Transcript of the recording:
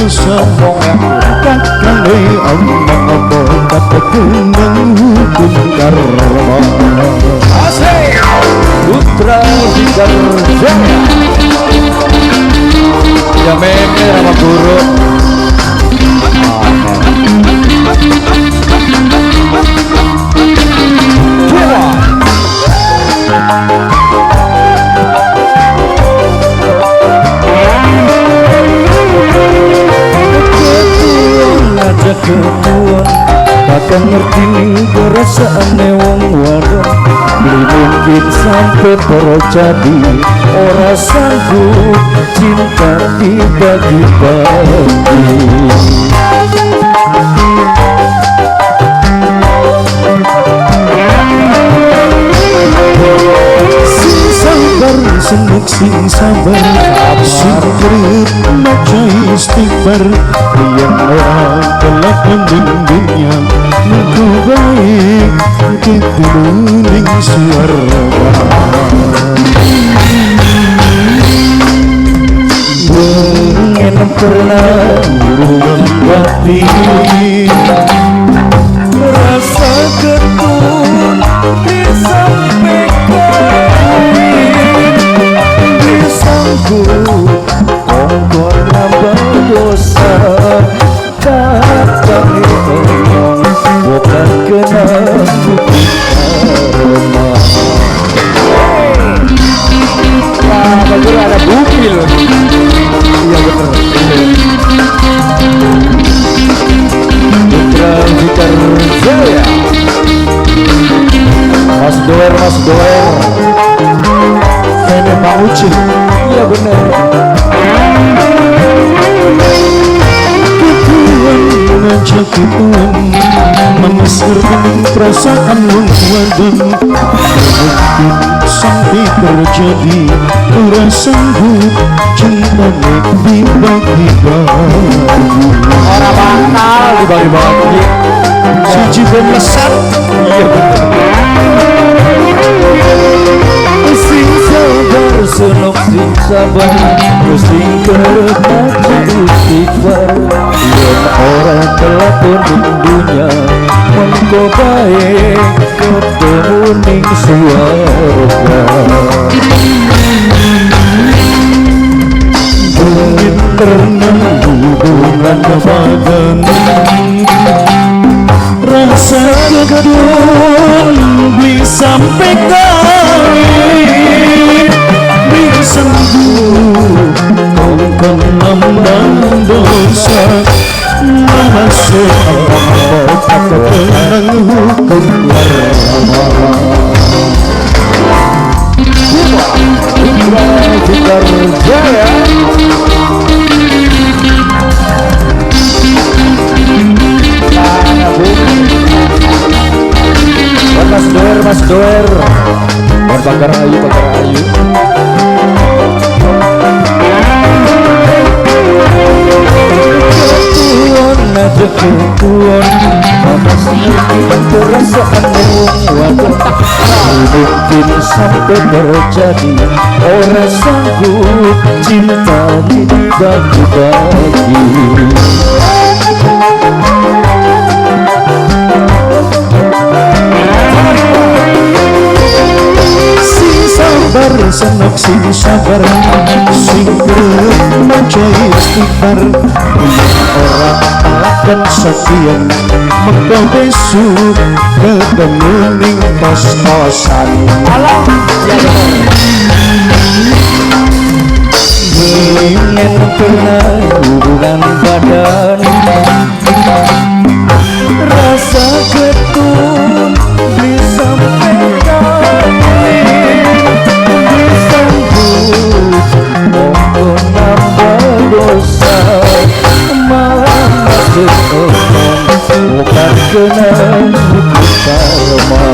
dosa. Kakange omong apa kategeneng hukum karma. Asik Putra Fikar Jaya. Ya meme sama guru. Ketuan takkan ngerti ning perasaane wong wadon, beli mungkin sampai terjadi ora sanggup cinta dibagi-bagi. Sing sabar senuk sing sabar, sing kerep maca istighfar, yen ora kelakon ning dunya mengko bae ketemu ning swarga. Pengen pernah hubungan batin, rasa ketun sampai kawin, disangkut kongkon nambah dosa. Kakang omong bukan kena hukum karma. Wah, betul ada bukil. Iya bener. Putra Fikar Jaya. Mas Doer, Mas Doer. Ini Pak Uci. Iya bener. Ketuan ngajak ketuan manis ngerti perasaan wong wadon, mungkin sampai terjadi ora sanggup cintane dibagi-bagi. Ora bakal dibagi-bagi. Siji ben lesat. Iya bener. Sing sabar senok sing sabar, sing kerep maca istighfar, yen ora kelakon ning dunya mengko bae ketemu ning swarga. Bungin pernah hubungan badan, rasa ketun beli sampai kawin, beli sembuh kongkon nambah dosa. Nama seorang ketenang hukum karma. Putra Fikar Jaya. Mas Doer, Mas Doer. Mohon Pagar Ayu, Pagar Ayu. Ketuan ada ketuan, mamas ngerti perasaan wong wadon, mungkin sampai terjadi ora sanggup cinta dibagi-bagi. Sabar senok sing sabar, sing kerep maca istighfar, yen ora akan sakian mengko besok ketemu ning kos-kosan. Alah, ya bener. Ingin pernah hubungan badan, rasa ketun sampai kawin, disanggup mongko nambah dosa. Malah masuk omong bukan kena hukum karma.